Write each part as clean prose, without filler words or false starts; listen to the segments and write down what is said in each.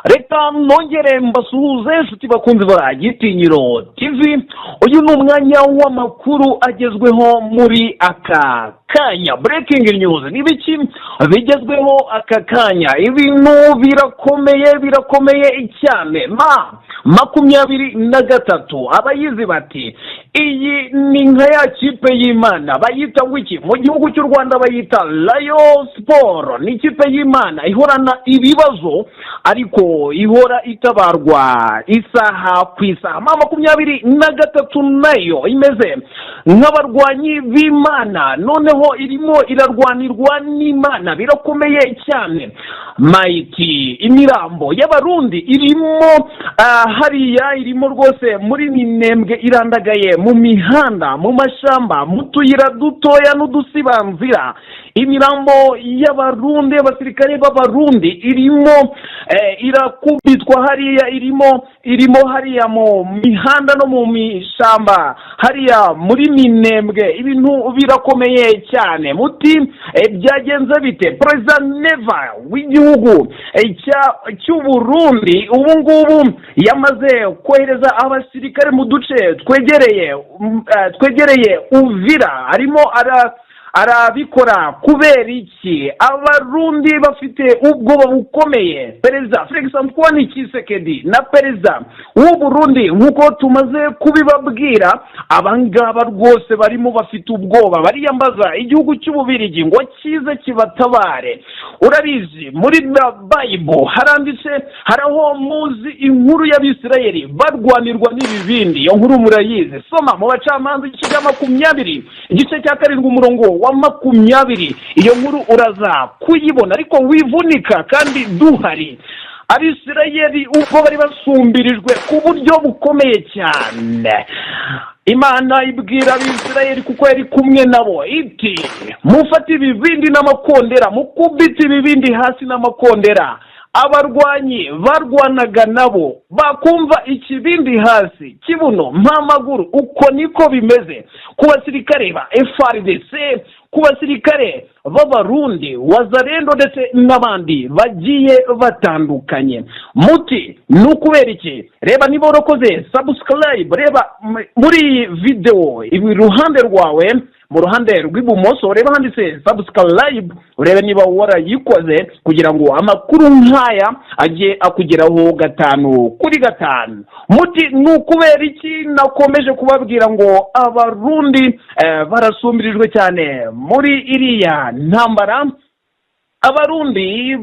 Reka nongere mbasuhuze, inshuti bakunzi ba Gitinyiro TV. Uyu ni umwanya w'amakuru agezweho muri aka kanya. Breaking news, ni ibiki bigezweho aka kanya? Ibintu birakomeye, birakomeye cyane. M23, abayizi bati iyi ni nka ya kipe y'Imana. Bayita ngo iki? Mu gihugu cy'u Rwanda bayita Rayon Sports. Ni ikipe y'Imana ihorana ibibazo, ariko ihora itabarwa isaha ku isaha. M23 nayo imeze nk'abarwanyi b'Imana, noneho irimo irarwanirwa n'Imana. Birakomeye cyane. Mayiti, imirambo y'Abarundi irimo hariya, irimo rwose muri Minembwe, irandagaye mu mihanda, mu mashyamba, mu tuyira dutoya n'udusibanzira. Imirambo y'Abarundi, abasirikare b'Abarundi, irimo irakubitwa hariya, irimo hariya mu mihanda no mu mishyamba hariya muri Minembwe. Ibintu birakomeye cyane. Muti byagenze bite? Perezida Neva w'igihugu cy'Uburundi ubu ngubu yamaze kohereza abasirikare mu duce twegereye Uvira. Arimo arabikora kubera iki? Abarundi bafite ubwoba bukomeye. Perezida Felix Antoine Tshisekedi na perezida w'Uburundi, nk'uko tumaze kubibabwira, abangaba rwose barimo bafite ubwoba, bariyambaza igihugu cy'Ububirigi ngo kize kibatabare. Urabizi, muri Bible haranditse, hari aho muzi inkuru y'Abisirayeli barwanirwa n'ibibindi. Iyo nkuru murayizi, soma mu Bacamanza igice cya 20, igice cya 7, umurongo wa 20. Iyo nkuru uraza kuyibona, ariko wivunika kandi duhari. Abisirayeli ubwo bari basumbirijwe ku buryo bukomeye cyane, Imana ibwira Abisirayeli, kuko yari kumwe nabo, iti: "Mufate ibibindi n'amakondera, mukubite ibibindi hasi n'amakondera." Abarwanyi barwanaga nabo bakumva ikibindi hasi, kibuno mpamaguru. Uko niko bimeze ku basirikare ba FARDC, ku basirikare b'Abarundi, Wazalendo ndetse n'abandi bagiye batandukanye. Muti ni ukubera iki? Reba niba warakoze subscribe, reba muri iyi videwo iruhande rwawe, mu ruhande rw'ibumoso, reba handitse subscribe, urebe niba warayikoze kugira ngo amakuru nk'aya ajye akugeraho gatanu kuri gatanu. Muti ni ukubera iki nakomeje kubabwira ngo Abarundi barasumbirijwe cyane muri iriya ntambara? Abarundi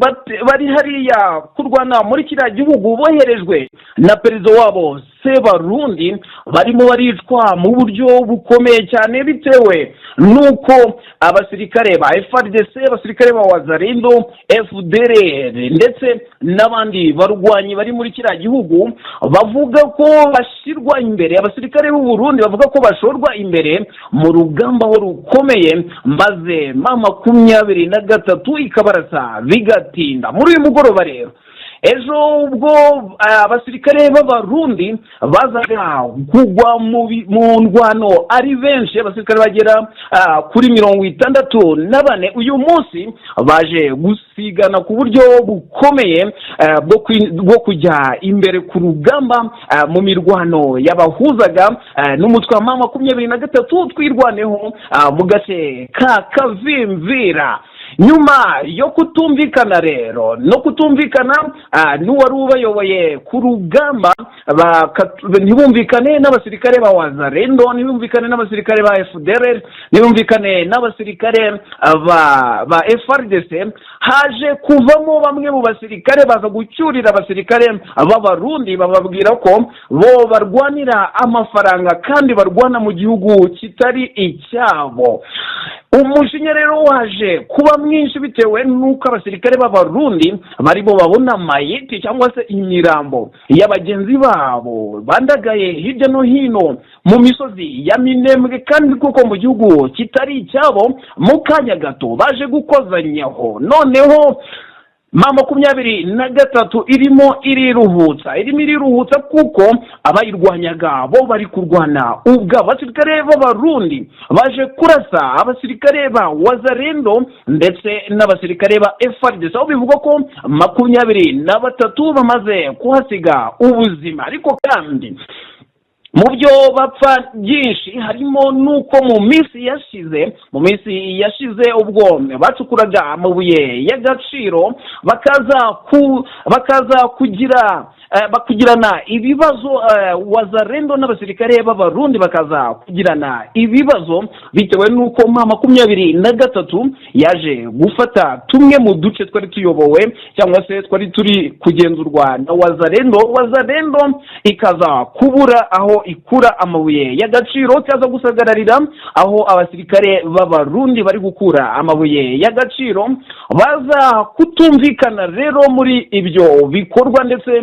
bari hariya kurwana muri kiriya gihugu boherejwe na perezida wabo Sebarundi barimo baricwa mu buryo bukomeye cyane, bitewe n'uko abasirikare ba FARDC, abasirikare ba Wazalendo, FDLR ndetse n'abandi barwanyi bari muri kiriya gihugu bavuga ko bashyirwa imbere. Abasirikare b'u Burundi bavuga ko bashorwa imbere mu rugamba aho rukomeye, maze M23 ikabarasa bigatinda. Muri uyu mugoroba rero, ejo, ubwo abasirikare b'Abarundi bazaga kugwa mu ndwano ari benshi, abasirikare bagera kuri 64, uyu munsi baje gusigana ku buryo bukomeye bwo kujya imbere ku rugamba mu mirwano yabahuzaga n'umutwe wa M23 Twirwaneho mu gace ka Kavimvira. Nyuma yo kutumvikana rero, no kutumvikana n'uwari ubayoboye ku rugamba, ntibumvikane n'abasirikare ba Wazalendo, ntibumvikane n'abasirikare ba FDLR, ntibumvikane n'abasirikare ba FARDC, haje kuvamo bamwe mu basirikare baza gucyurira abasirikare b'Abarundi, bababwira ko bo barwanira amafaranga kandi barwana mu gihugu kitari icyabo. Umujinya rero waje kuba mwinshi bitewe n'uko abasirikare b'Abarundi barimo babona mayiti cyangwa se imirambo ya bagenzi babo bandagaye hirya no hino mu misozi ya Minembwe, kandi kuko mu gihugu kitari icyabo. Mu kanya gato baje gukozanyaho noneho. M23 irimo iriruhutsa, irimo iriruhutsa kuko abayirwanyaga bo bari kurwana ubwo. Abasirikare b'Abarundi baje kurasa abasirikare ba Wazalendo ndetse n'abasirikare ba FARDC, aho bivugwa ko 23 bamaze kuhasiga ubuzima. Ariko kandi mu byo bapfa byinshi harimo n'uko mu minsi yashize ubwo bacukuraga amabuye y'agaciro, bakaza kugira bakugirana ibibazo, Wazalendo n'abasirikare b'Abarundi bakaza kugirana ibibazo bitewe n'uko M23 yaje gufata tumwe mu duce twari tuyobowe cyangwa se twari turi kugenzurwa na Wazalendo. Wazalendo ikaza kubura aho ikura amabuye y'agaciro, ikaza gusagararira aho abasirikare b'Abarundi bari gukura amabuye y'agaciro. Baza kutumvikana rero muri ibyo bikorwa ndetse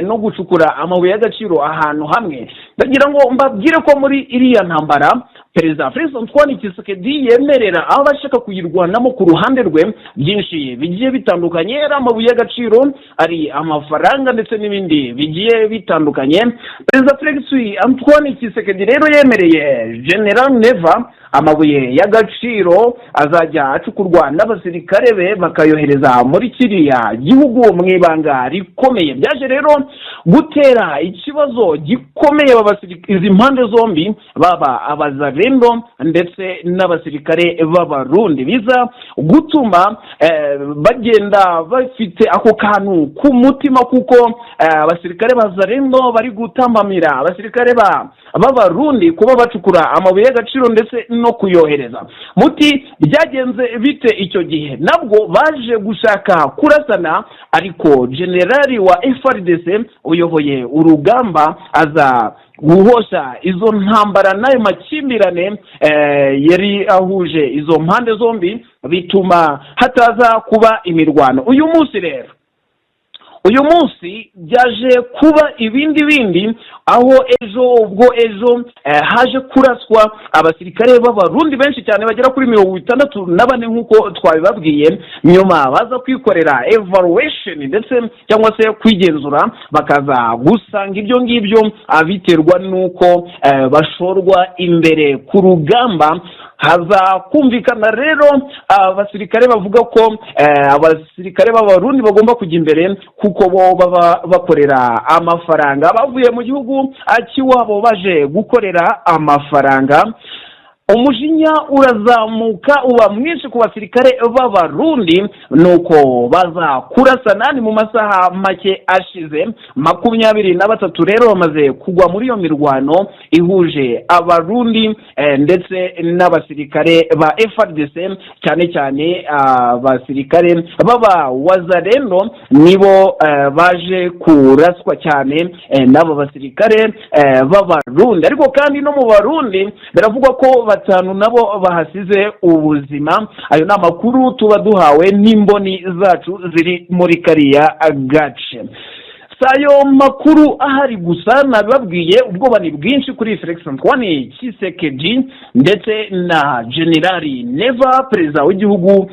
no gucukura amabuye y'agaciro ahantu hamwe. Ndagira ngo mbabwire ko muri iriya ntambara Perezida Felix Antoine Tshisekedi yemerera abashaka kuyirwanamo ku ruhande rwe byinshi bigiye bitandukanye, ari amabuye y'agaciro, ari amafaranga ndetse n'ibindi bigiye bitandukanye. Perezida Felix Antoine Tshisekedi rero yemereye General Neva amabuye y'agaciro azajya acukurwa n'abasirikare be, bakayohereza muri kiriya gihugu mu ibanga rikomeye. Byaje rero gutera ikibazo gikomeye izi mpande zombi, baba Abazalendo ndetse n'abasirikare b'Abarundi, biza gutuma bagenda bafite ako kantu ku mutima, kuko abasirikare ba Zalendo bari gutambamira abasirikare b'Abarundi kuba bacukura amabuye y'agaciro ndetse no kuyohereza. Muti byagenze bite? Icyo gihe nabwo baje gushaka kurasana, ariko generali wa FARDC uyoboye urugamba aza guhosha izo ntambara n'ayo makimbirane yari ahuje izo mpande zombi, bituma hataza kuba imirwano. Uyu munsi rero, uyu munsi byaje kuba ibindi bindi, aho ejo, ubwo ejo haje kuraswa abasirikare b'Abarundi benshi cyane bagera kuri 64 nk'uko twabibabwiye. Nyuma baza kwikorera evaluation ndetse cyangwa se kwigenzura, bakaza gusanga ibyo ngibyo biterwa n'uko bashorwa imbere ku rugamba. Haza kumvikana rero abasirikare bavuga ko abasirikare b'Abarundi bagomba kujya imbere, kuko bo baba bakorera amafaranga, bavuye mu gihugu cy'iwabo baje gukorera amafaranga. Umujinya urazamuka uba mwinshi ku basirikare b'Abarundi, nuko baza kurasana. Ni mu masaha make ashize. 23 rero bamaze kugwa muri iyo mirwano ihuje Abarundi ndetse n'abasirikare ba FARDC, cyane cyane abasirikare b'aba Wazalendo nibo baje kuraswa cyane n'abo basirikare b'Abarundi. Ariko kandi no mu Barundi biravugwa ko batanu nabo bahasize ubuzima. Ayo ni amakuru tuba duhawe n'imboni zacu ziri muri kariya gace. Si ayo makuru ahari gusa, nabibabwiye, ubwoba ni bwinshi kuri Felix Antoine Tshisekedi ndetse na Generali Neva, perezida w'igihugu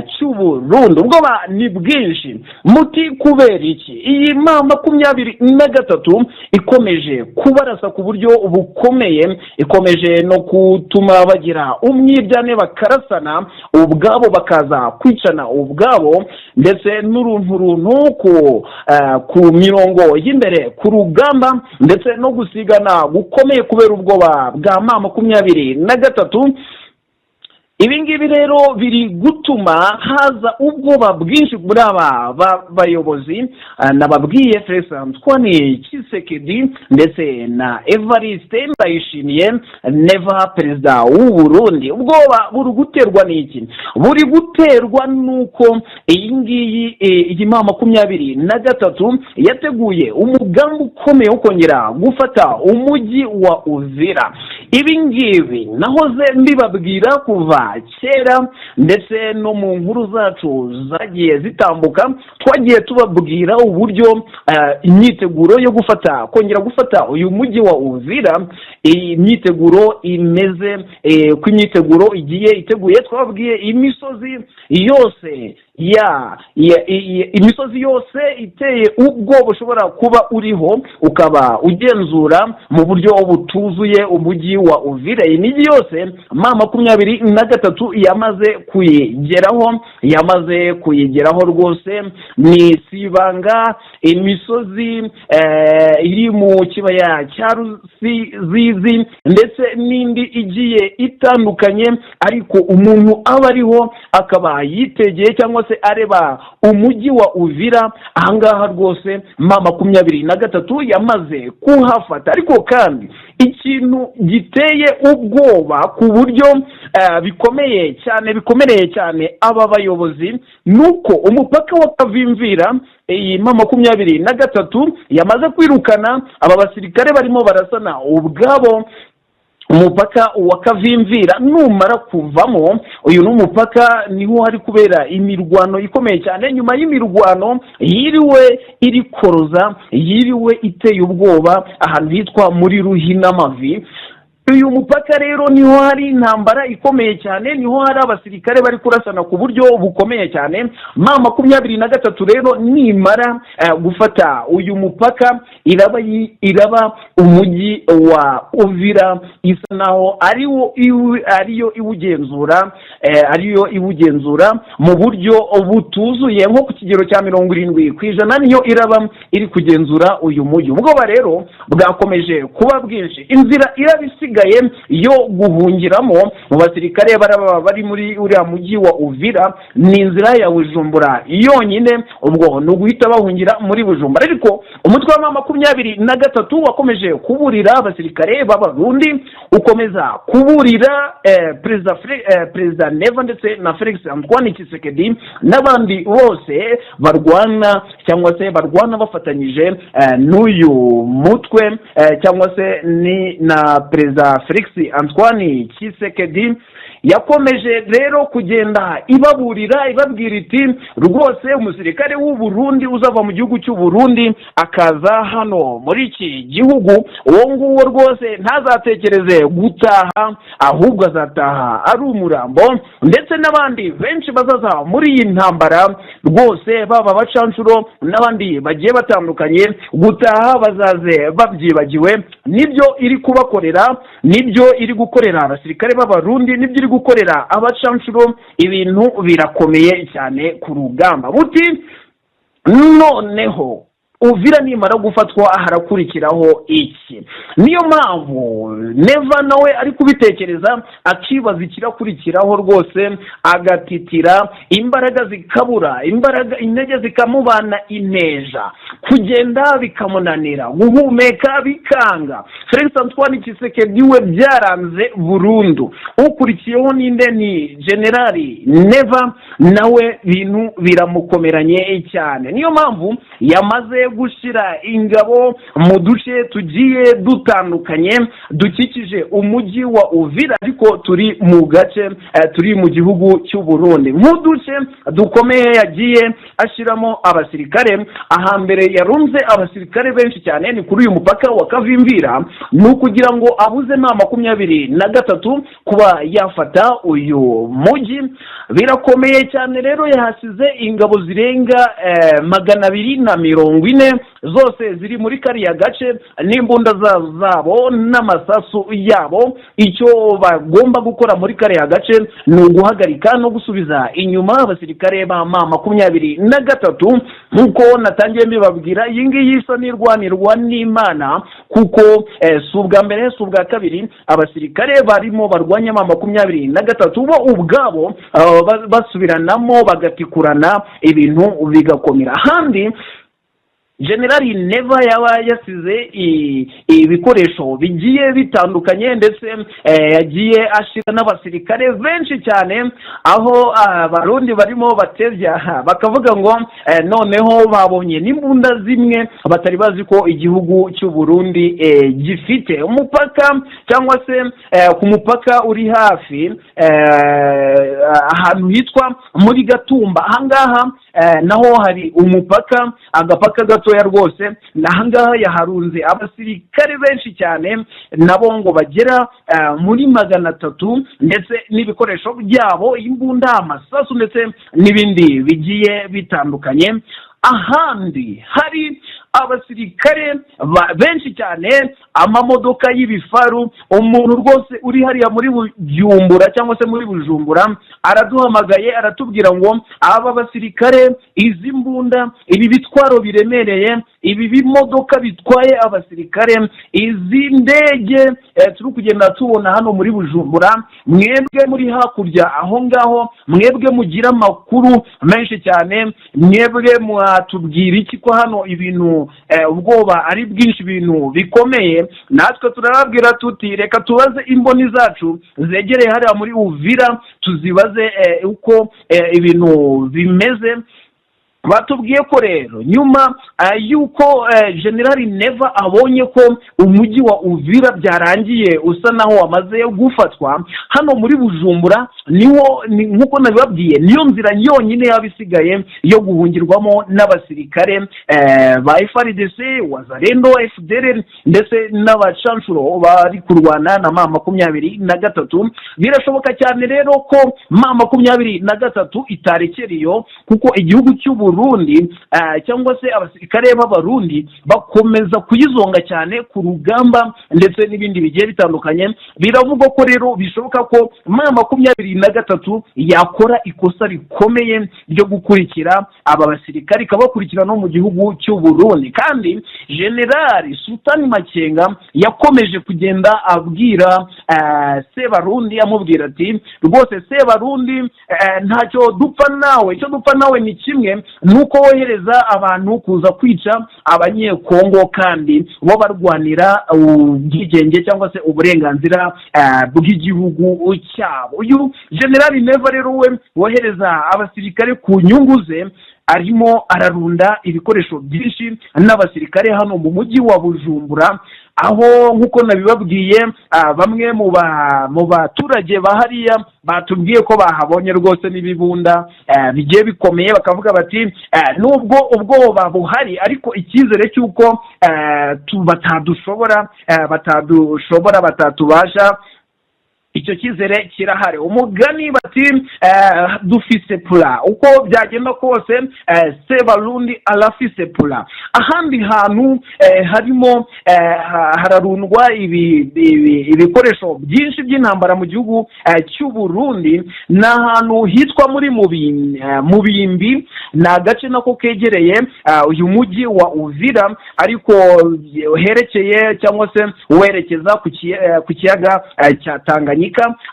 cy'u Burundi. Ubwoba ni bwinshi. Muti kubera iki iyi M23 ikomeje kubarasa ku buryo bukomeye, ikomeje no gutuma bagira umwiryane, bakarasana ubwabo, bakaza kwicana ubwabo, ndetse n'urunturuntu ku mirongo y'imbere ku rugamba, ndetse no gusigana gukomeye kubera ubwoba bwa M23? Ibi ngibi rero biri gutuma haza ubwoba bwinshi muri aba bayobozi nababwiye, Felix Antoine Tshisekedi ndetse na Evariste Ndayishimiye Neva, perezida w'u Burundi. Ubwoba buri guterwa n'iki? Buri guterwa n'uko iyi ngiyi, iyi M23 yateguye umugambi ukomeye wo kongera gufata umujyi wa Uvira. Ibi ngibi nahoze mbibabwira kuva kera, ndetse no mu nkuru zacu zagiye zitambuka twagiye tubabwira uburyo imyiteguro yo gufata, kongera gufata uyu mujyi wa Uvira, iyi myiteguro imeze, ko imyiteguro igiye iteguye. Twababwiye imisozi yose Ya imisozi yose iteye ubwoba ushobora kuba uriho, ukaba ugenzura mu buryo butuzuye umujyi wa Uvira. Iyi mijyi yose M23 yamaze kuyigeraho, yamaze kuyigeraho rwose. Ni sibanga imisozi iri mu kibaya cya Rusizi ndetse n'indi igiye itandukanye, ariko umuntu aba ariho akaba yitegeye cyangwa se areba umujyi wa Uvira. Ahangaha rwose M23 yamaze kuhafata. Ariko kandi ikintu giteye ubwoba ku buryo bikomeye cyane, bikomereye cyane aba bayobozi, ni uko umupaka wa Kavimvira iyi M23 yamaze kwirukana aba basirikare barimo barasana ubwabo. Umupaka wa Kavimvira numara kuvamo, uyu ni umupaka niho hari kubera imirwano ikomeye cyane, nyuma y'imirwano yiriwe irikoroza, yiriwe iteye ubwoba ahantu hitwa muri Ruhinamavi. Uyu mupaka rero niho hari intambara ikomeye cyane, niho hari abasirikare bari kurasana ku buryo bukomeye cyane. M23 rero nimara gufata uyu mupaka, iraba umujyi wa Uvira isa naho ariwo ariyo iwugenzura, ariyo iwugenzura mu buryo butuzuye, nko ku kigero cya 70% niyo iraba iri kugenzura uyu mujyi. Ubwoba rero bwakomeje kuba bwinshi. Inzira iraba isigaye yo guhungiramo mu basirikare baraba bari muri uriya mujyi wa Uvira ni inzira ya Bujumbura yonyine. Ubwo ni uguhita bahungira muri Bujumbura. Ariko umutwe wa 23 wakomeje kuburira abasirikare b'Abarundi, ukomeza kuburira perezida Neva ndetse na Felix Antoine Tshisekedi n'abandi bose barwana cyangwa se barwana bafatanyije n'uyu mutwe cyangwa se ni na Perezida Felix Antoine Tshisekedi. Yakomeje rero kugenda ibaburira, ibabwira iti: "Rwose umusirikare w'u Burundi uzava mu gihugu cy'u Burundi akaza hano muri iki gihugu, uwo nguwo rwose ntazatekereze gutaha, ahubwo azataha ari umurambo." Ndetse n'abandi benshi bazaza muri iyi ntambara rwose, baba abacanshuro n'abandi bagiye batandukanye, gutaha bazaze babyibagiwe. Nibyo iri kubakorera, nibyo iri gukorera abasirikare b'Abarundi, nibyo iri gukorera abacanshuro. Ibintu birakomeye cyane ku rugamba. Buti noneho Uvira nimara gufatwa harakurikiraho iki? Niyo mpamvu Neva nawe ari kubitekereza, akibaza ikirakurikiraho rwose, agatitira, imbaraga zikabura, imbaraga intege zikamubana inteja, kugenda bikamunanira, guhumeka bikanga. Felix Antoine Tshisekedi we byaranze burundu. Ukurikiyeho ninde? Ni Generali Neva, nawe bintu biramukomeranye cyane. Niyo mpamvu yamaze gushyira ingabo mu duce tugiye dutandukanye dukikije umujyi wa Uvira, ariko turi mu gace turi mu gihugu cy'u Burundi. Nk'uduce dukomeye yagiye ashyiramo abasirikare, ahambere yarunze abasirikare benshi cyane ni kuri uyu mupaka wa Kavimvira, ni ukugira ngo abuze M23 kuba yafata uyu mujyi. Birakomeye cyane rero, yahasize ingabo zirenga 240, zose ziri muri kariya gace n'imbunda zabo n'amasasu yabo. Icyo bagomba gukora muri kariya gace ni uguhagarika no gusubiza inyuma abasirikare ba M23. Nk'uko natangiye mbibabwira, iyi ngiyi isa n'irwanirwa n'Imana, kuko si ubwa mbere, si ubwa kabiri abasirikare barimo barwanya M23 bo ubwabo basubiranamo, bagatikurana, ibintu bigakomera. Ahandi Generali Neva yaba yasize ibikoresho bigiye bitandukanye, ndetse yagiye ashyira n'abasirikare benshi cyane, aho Abarundi barimo batebya bakavuga ngo noneho babonye n'imbunda zimwe batari bazi ko igihugu cy'u Burundi gifite. Umupaka cyangwa se ku mupaka uri hafi ahantu hitwa muri Gatumba, ahangaha naho hari umupaka, agapaka gatoya. gatoya rwose. N'ahangaha yaharunze abasirikare benshi cyane, nabo ngo bagera muri 300, ndetse n'ibikoresho byabo, imbunda, amasasu ndetse n'ibindi bigiye bitandukanye. Ahandi hari abasirikare benshi cyane, amamodoka y'ibifaru. Umuntu rwose uri hariya muri Bujumbura cyangwa se muri Bujumbura araduhamagaye, aratubwira ngo aba basirikare, izi mbunda, ibi bitwaro biremereye, ibi bimodoka bitwaye abasirikare, izi ndege turi kugenda tubona hano muri Bujumbura, mwebwe muri hakurya aho ngaho, mwebwe mugira amakuru menshi cyane, mwebwe mwatubwira iki ko hano ibintu ubwoba ari bwinshi, ibintu bikomeye? Natwe turababwira tuti reka tubaze imboni zacu zegereye hariya muri Uvira, tuzibaze uko ibintu bimeze. Batubwiye ko rero nyuma y'uko Generali Neva abonye ko umujyi wa Uvira byarangiye, usa naho wamaze gufatwa, hano muri Bujumbura niho, nk'uko nabibabwiye, niyo nzira yonyine yaba isigaye yo guhungirwamo n'abasirikare ba FARDC, Wazalendo, FDLR ndetse n'abacanshuro bari kurwana na M23. Birashoboka cyane rero ko M23 itarekera iyo, kuko igihugu cy'u Burundi cyangwa se abasirikare b'Abarundi bakomeza kuyizonga cyane ku rugamba ndetse n'ibindi bigiye bitandukanye. Biravugwa ko rero bishoboka ko M23 yakora ikosa rikomeye ryo gukurikira aba basirikare, ikabakurikira no mu gihugu cy'u Burundi. Kandi Generali Sultani Makenga yakomeje kugenda abwira Sebarundi, amubwira ati rwose Sebarundi, ntacyo dupfa nawe, icyo dupfa nawe ni kimwe, ni uko wohereza abantu kuza kwica Abanyekongo kandi bo barwanira ubwigenge cyangwa se uburenganzira bw'igihugu cyabo. Uyu Generali Neva rero we wohereza abasirikare ku nyungu ze, arimo ararunda ibikoresho byinshi n'abasirikare hano mu mujyi wa Bujumbura, aho nk'uko nabibabwiye, bamwe mu baturage ba hariya batubwiye ko bahabonye rwose n'ibibunda bigiye bikomeye, bakavuga bati nubwo ubwoba buhari, ariko icyizere cy'uko batadushobora, batatubasha, icyo cyizere kirahari. Umugani bati dufise plan, uko byagenda kose Sebarundi arafise plan. Ahandi hantu harimo hararundwa ibikoresho byinshi by'intambara mu gihugu cy'u Burundi ni ahantu hitwa muri Mubimbi. Ni agace nako kegereye uyu mujyi wa Uvira, ariko herekeye cyangwa se werekeza ku kiyaga cya Tanganyika.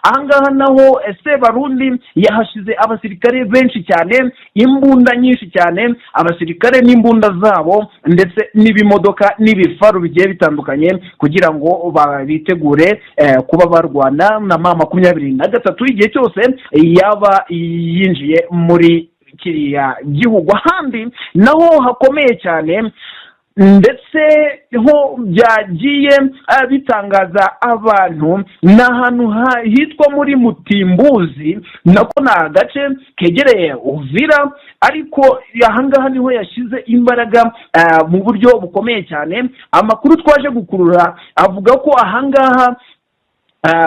Ahangaha naho Sebarundi yahashize abasirikare benshi cyane, imbunda nyinshi cyane, abasirikare n'imbunda zabo ndetse n'ibimodoka n'ibifaru bigiye bitandukanye, kugira ngo bitegure kuba barwana na M23 igihe cyose yaba yinjiye muri kiriya gihugu. Ahandi naho hakomeye cyane, ndetse ho byagiye bitangaza abantu, ni ahantu hitwa muri Mutimbuzi. Nako ni agace kegereye Uvira, ariko ahangaha niho yashyize imbaraga mu buryo bukomeye cyane. Amakuru twaje gukurura avuga ko ahangaha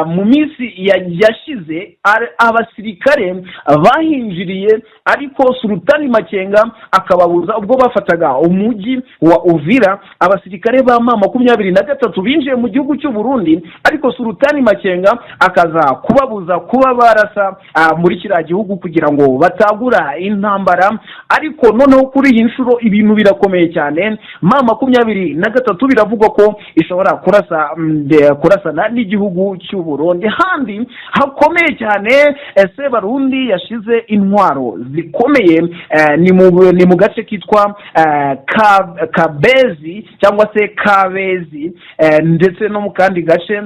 mu minsi yashize abasirikare bahinjiriye, ariko Sultani Makenga akababuza. Ubwo bafataga umujyi wa Uvira, abasirikare ba M23 binjiye mu gihugu cy'u Burundi, ariko Sultani Makenga akaza kubabuza kuba barasa muri kiriya gihugu kugira ngo batagura intambara. Ariko noneho kuri iyi nshuro ibintu birakomeye cyane. M23 biravugwa ko ishobora kurasana n'igihugu cy'u Burundi. Handi hakomeye cyane Sebarundi yashize intwaro zikomeye ni mu gace kitwa Kabezi cyangwa se Kabezi, ndetse no mu kandi gace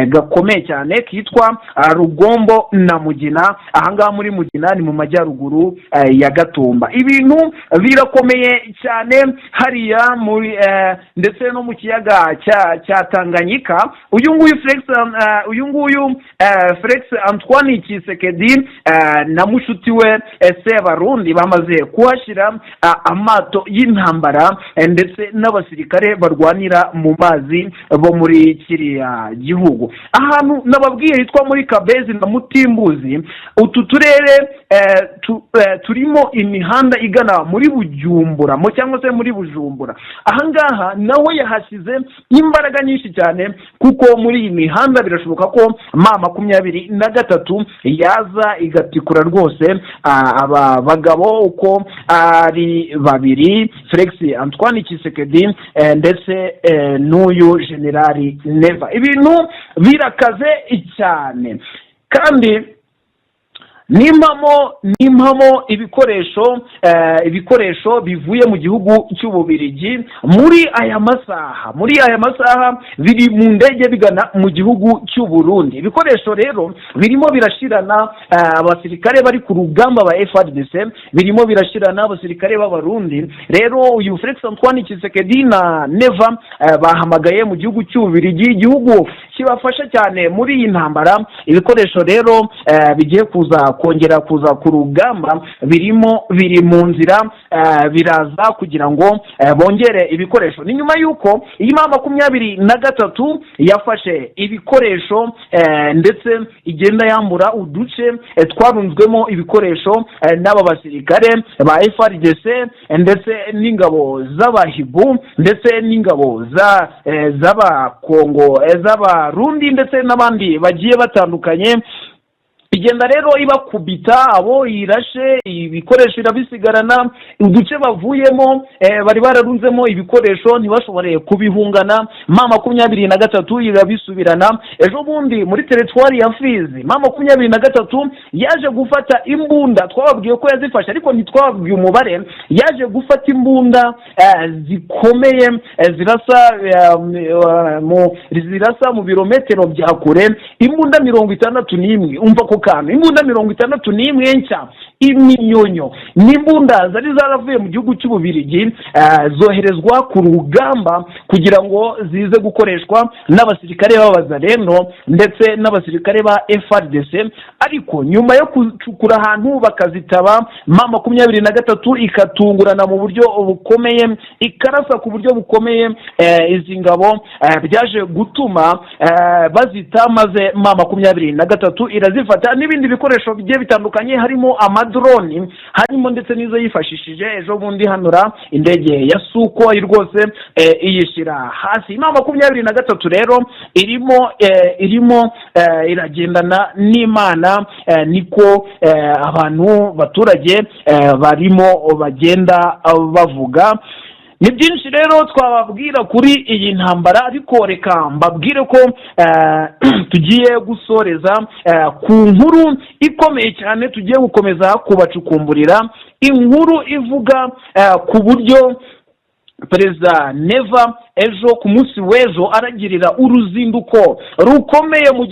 gakomeye cyane kitwa Rugombo na Mugina. Ahangaha muri Mugina ni mu majyaruguru ya Gatumba. Ibintu birakomeye cyane hariya muri ndetse no mu kiyaga cya Tanganyika. Uyu nguyu Felix Uyu nguyu Felix Antoine Tshisekedi na mushuti we Sebarundi bamaze kuhashyira amato y'intambara ndetse n'abasirikare barwanira mu mazi bo muri kiriya gihugu. Ahantu nababwiye hitwa muri Kabezi na Mutimbuzi, utu turere turimo imihanda igana muri Bujumbura cyangwa se muri Bujumbura. Ahangaha nawe yahashyize imbaraga nyinshi cyane, kuko muri iyi mihanda birashoboka ko M23 yaza igatikura rwose aba bagabo uko ari babiri, Felix Antoine Tshisekedi ndetse n'uyu Generali Neva. Ibintu birakaze cyane, kandi n'impamo ibikoresho bivuye mu gihugu cy'Ububirigi muri aya masaha biri mu ndege bigana mu gihugu cy'Uburundi. Ibikoresho rero birimo birashirana abasirikare bari ku rugamba ba FARDC, birimo birashirana abasirikare b'Abarundi. Rero uyu Felix Antoine Tshisekedi na Neva bahamagaye mu gihugu cy'Ububirigi, igihugu kibafasha cyane muri iyi ntambara. Ibikoresho rero bigiye kuza kongera kuza ku rugamba birimo, biri mu nzira, biraza kugira ngo bongere ibikoresho. Ni nyuma y'uko iyi M23 yafashe ibikoresho ndetse igenda yambura uduce twarunzwemo ibikoresho n'aba basirikare ba FARDC ndetse n'ingabo z'abahibu ndetse n'ingabo z'Abakongo, z'Abarundi ndetse n'abandi bagiye batandukanye. Igenda rero ibakubita, abo irashe ibikoresho irabisigarana. Uduce bavuyemo bari bararunzemo ibikoresho ntibashobore kubihungana, M23 irabisubirana. Ejo bundi muri teritwari ya Fizi, M23 yaje gufata imbunda. Twababwiye ko yazifashe ariko ntitwababwiye umubare. Yaje gufata imbunda zikomeye, zirasa mu birometero bya kure, imbunda 61. Umva ko kantu, imbunda 61 nshya, iminyonyo, n'imbunda zari zaravuye mu gihugu cy'Ububirigi, zoherezwa ku rugamba kugira ngo zize gukoreshwa n'abasirikare b'Abazalendo ndetse n'abasirikare ba FARDC. Ariko nyuma yo gucukura ahantu bakazitaba, M23 ikatungurana mu buryo bukomeye, ikarasa ku buryo bukomeye izi ngabo, byaje gutuma bazita, maze M23 irazifata n'ibindi bikoresho bigiye bitandukanye, harimo amadroni, harimo ndetse n'izo yifashishije ejo bundi hanura indege ya Sukhoi rwose iyishyira hasi. M23 rero irimo iragendana n'Imana, niko abantu baturage barimo bagenda bavuga. Ni byinshi rero twababwira kuri iyi ntambara, ariko reka mbabwire ko tugiye gusoreza ku nkuru ikomeye cyane. Tugiye gukomeza kubacukumburira inkuru ivuga ku buryo Perezida Neva ejo, ku munsi w'ejo, aragirira uruzinduko rukomeye mu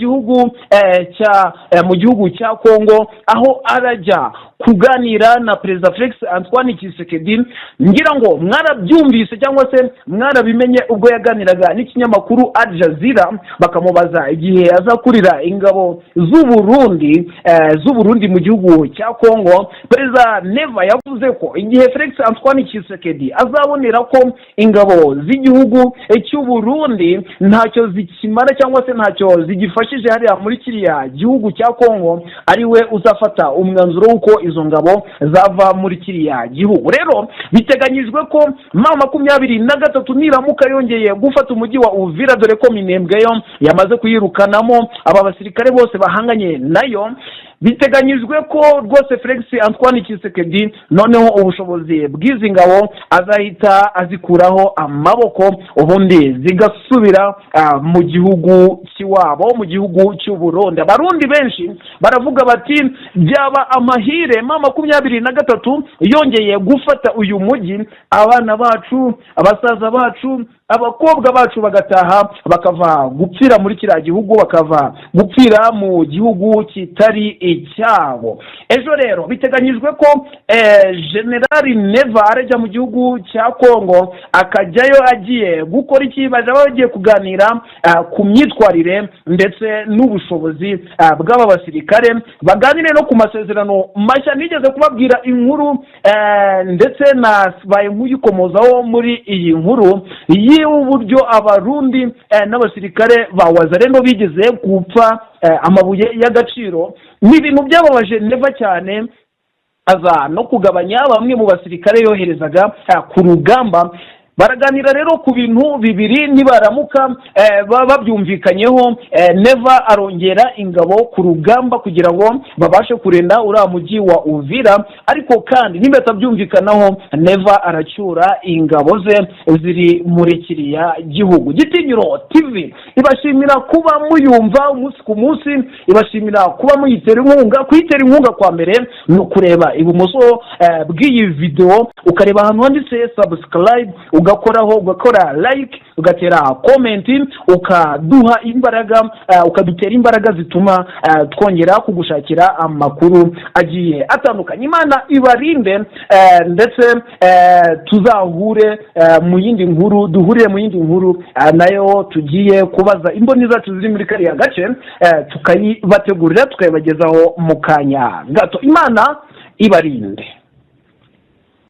gihugu cya Kongo, aho arajya kuganira na Perezida Felix Antoine Tshisekedi. Ngira ngo mwarabyumvise cyangwa se mwarabimenye ubwo yaganiraga n'ikinyamakuru Al Jazeera, bakamubaza igihe azakurira ingabo z'Uburundi mu gihugu cya Kongo. Perezida Neva yavuze ko igihe Felix Antoine Tshisekedi azabonera ko ingabo z'igihugu cy'Uburundi ntacyo zikimara cyangwa se ntacyo zigifashije hariya muri kiriya gihugu cya Kongo, ari we uzafata umwanzuro w'uko izo ngabo zava muri kiriya gihugu. Rero biteganyijwe ko M23 niramuka yongeye gufata umujyi wa Uvira, dore ko Minembwe yo yamaze kuyirukanamo aba basirikare bose bahanganye nayo, biteganyijwe ko rwose Felix Antoine Tshisekedi noneho ubushobozi bw'izi ngabo azahita azikuraho amaboko, ubundi zigasubira mu gihugu cy'iwabo, mu gihugu cy'Uburundi. Abarundi benshi baravuga bati byaba amahire M23 yongeye gufata uyu mujyi, abana bacu, abasaza bacu. Abakobwa bacu bagataha, bakava gupfira muri kiriya gihugu, bakava gupfira mu gihugu kitari icyabo. Ejo rero biteganyijwe ko Generali Neva arajya mu gihugu cya Kongo. Akajyayo agiye gukora iki? Bajya bagiye kuganira ku myitwarire ndetse n'ubushobozi bw'aba basirikare, baganire no ku masezerano mashya. Nigeze kubabwira inkuru ndetse nabaye nk'uyikomozaho muri iyi nkuru y'uburyo Abarundi n'abasirikare ba Wazalendo bigeze gupfa amabuye y'agaciro. Ni ibintu byababaje Neva cyane, aza no kugabanya bamwe mu basirikare yoherezaga ku rugamba. Baraganira rero ku bintu bibiri. Nibaramuka babyumvikanyeho, Neva arongera ingabo ku rugamba kugira ngo babashe kurinda uriya mujyi wa Uvira. Ariko kandi nibatabyumvikanaho, Neva aracyura ingabo ze ziri muri kiriya gihugu. Gitinyiro TV ibashimira kuba muyumva umunsi ku munsi, ibashimira kuba muyitera inkunga. Kuyitera inkunga kwa mbere ni ukureba ibumoso bw'iyi videwo, ukareba ahantu handitse "subscribe", ugakoraho, ugakora like, ugatera comment, ukaduha imbaraga, ukadutera imbaraga zituma twongera kugushakira amakuru agiye atandukanye. Imana ibarinde, ndetse tuzahure mu yindi nkuru, duhurire mu yindi nkuru nayo tugiye kubaza imboni zacu ziri muri kariya gace, tukayibategurira, tukayibagezaho mu kanya gato. Imana ibarinde.